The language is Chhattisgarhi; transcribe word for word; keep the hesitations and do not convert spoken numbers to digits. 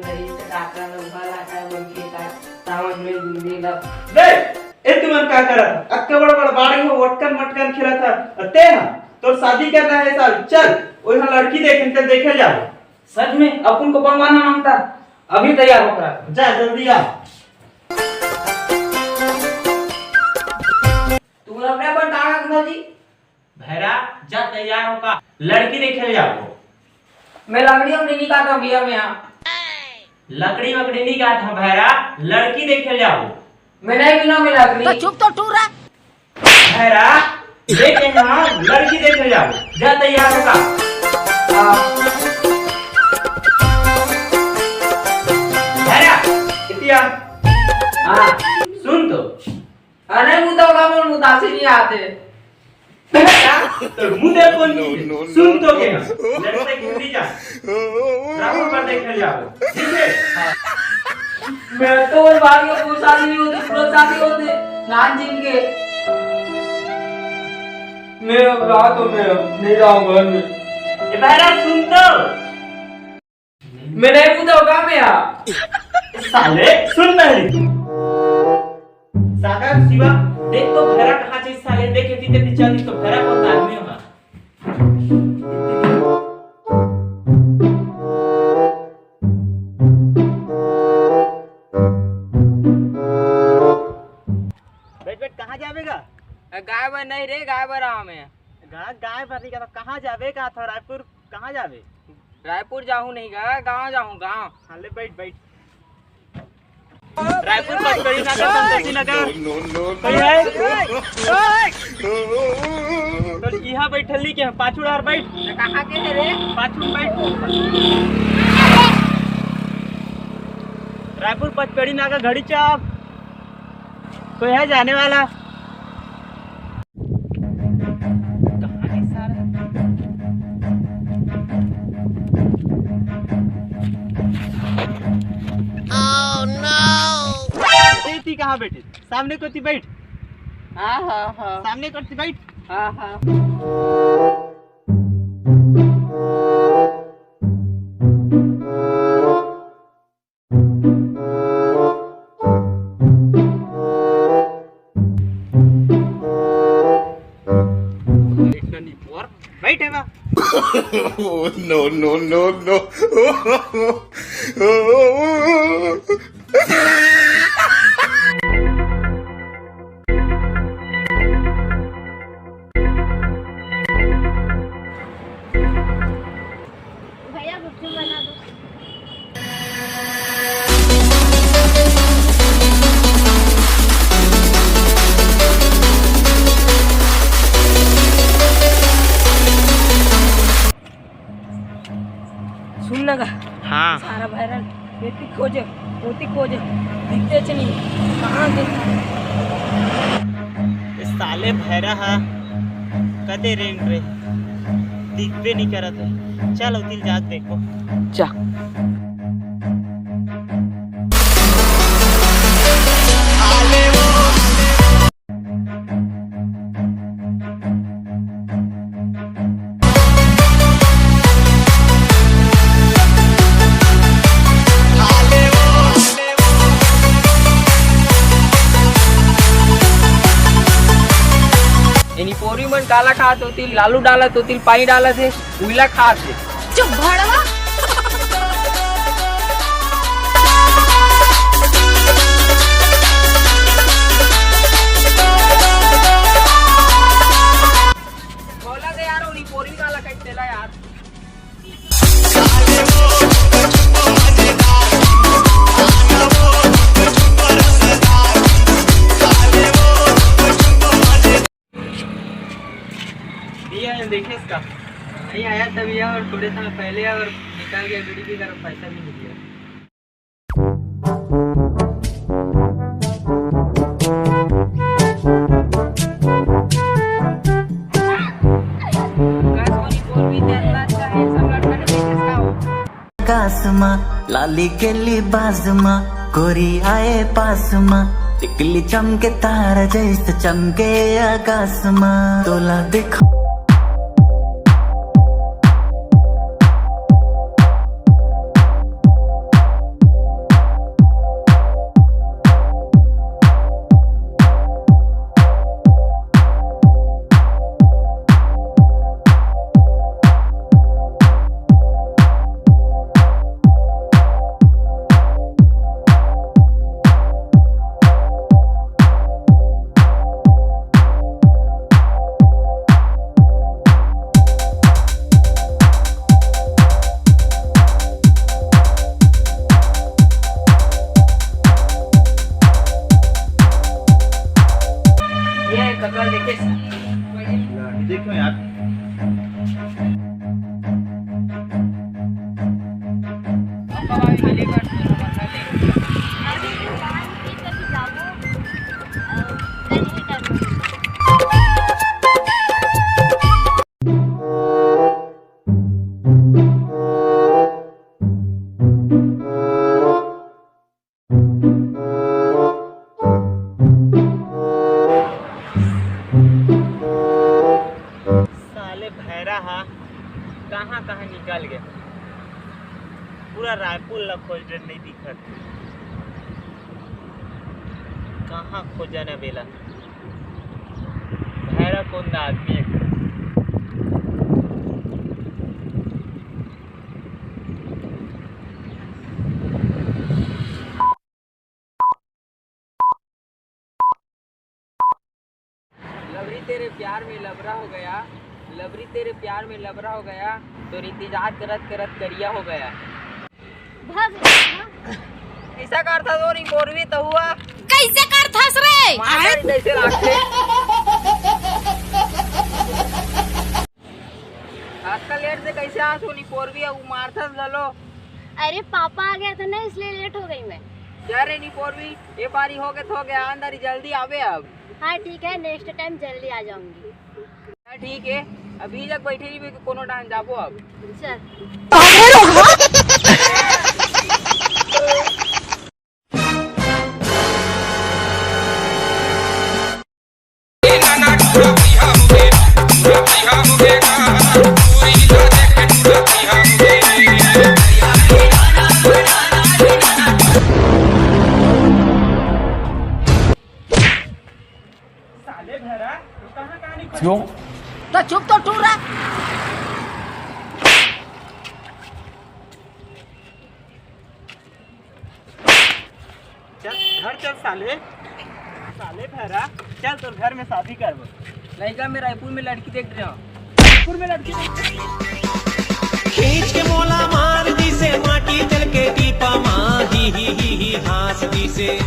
नहीं, तो काका लोग भला का बोल के का सावन में घूमे ला। बे, ए तुमन का करत? अक्का बड़ बड़ बाड़ी हो, वटकन मटकन खेलत ह। अ ते ह, तोर शादी करना है साल, चल, ओइहा लड़की देखे, चल देखे जाओ। सच में? अपन को बनवाना मांगता, अभी तैयार होकर आ। जा, जल्दी आ। तू अपने अपन का रखना जी? भैरा, जा तैयार होकर लड़की देखे जाओ। मैं लकड़ी उकड़ी नहीं काटता भैया, मैं यहाँ। लकड़ी वकड़ी नहीं काटता भैरा, लड़की देखे जाओ। मैं नहीं बिना में लकड़ी। तो चुप तो टूरा। भैरा, देखे यहाँ लड़की देखे जाओ। जा तैयार होकर। हाँ। भैरा, इतिया। हाँ। सुन तो। अरे, मुँह तो का बोल, मुतासी नहीं आते। तो मुंह दे कौन की? सुन तो के ना। लड़के की उड़ी जा। राहुल पर देख ले जाओ। ठीक है? हाँ। मैं तो वो बाहर के पूरा शादी नहीं होते, पूरा शादी होते। नान जिम के। मैं अब रात हो, मैं अब नहीं जाऊँ घर में। ए भैरा, सुन तो। मैं नहीं पूछा होगा मैं यहाँ। साले, सुन पहले। सागर, शिवा, देख तो भैरा कहाँ चीज साले, देख एती तेती चल, तो भैरा कौन आदमी होगा? बैठ, बैठ, कहाँ जावेगा? गाय बर नहीं रे, गाय बर आवा मैं। गा-, गाय बर नहीं का, तो कहाँ जावे का था? रायपुर कहाँ जावे? रायपुर जाहूँ नहीं गा, गाँव जाहूँ, गाँव। हाँ, ले बैठ, बैठ। रायपुर पचपेड़ी नाका, संतोषी नगर। No, no, no, no। कहीं है? तो यहाँ बैठल नहीं के, पाछू डार बैठ। कहाँ के है रे? पाछू बैठ। रायपुर पचपेड़ी नाका, घड़ी चौक। कोई है जाने वाला? कहाँ है सारा? Oh no! ए, ती कहाँ बैठे? सामने कोती बैठ। हाँ, हाँ, हाँ। सामने कोती बैठ। हाँ, हाँ। बैठना नहीं, और बैठे बा। No, no, no, no। भैया, गुपचुप बना दो। सुन ना गा। हाँ। सारा भैरा एती खोजे, ओती खोजे, दिखते च नहीं, कहाँ गए? ए साले भैरा हा, कते रेंग रे, दिखबे नहीं करत है। चल, ओती जाके देखो। जा। एनी पोरी मन काला खात होती, लालू डालत होती, पानी डालत हे, उइला खात हे। चुप भड़वा। बोला दे यार, उनी पोरी काला कट देला यार। भैया, ये देखिए इसका, नहीं आया था भैया, और थोड़े समय पहले और निकाल गया बीड़ी पीकर, पैसा भी नहीं दिया। आकाश मा लाली गेली बाज मा, गोरी आए पास मा, टिकली चमके तारा जैसे चमके आकाश मा। तोला दिखा रायपुर ला खोज डर नहीं दिखत। कहाँ खोजा न बेला? भैरा कोन दा आदमी है? लवरी तेरे प्यार में लबरा हो गया, लवरी तेरे प्यार में लबरा हो गया, तो इंतजार करत करत करिया हो गया। भाग। ऐसा करता तो नहीं बोलवी तो हुआ। कैसे करथस रे? मार जैसे लागथे। आजकल लेट से कैसे आस हो निपोरवी, अउ मारथस घलो। अरे, पापा आ गया था ना, इसलिए लेट हो गई मैं। क्या रे निपोरवी, ये पारी हो गए तो हो गया, अंदर ही जल्दी आवे अब। हाँ, ठीक है, नेक्स्ट टाइम जल्दी आ जाऊंगी। हाँ, ठीक है, अभी तक बैठे रहिबे कि कोनो डाहन जाबो अब। चल। साले भैरा, तू कहाँ कहानी खोज क्यों? तो चुप तो टूरा। चल, घर चल साले। साले भैरा, चल तोर घर में शादी करबो। लइका में रायपुर में लड़की देख रहे हो। रायपुर में लड़की देख रहे हो। खींच के मोला मार दिसे, माटी चल के टीपा मा, ही, ही, ही, ही, हाँस दिसे।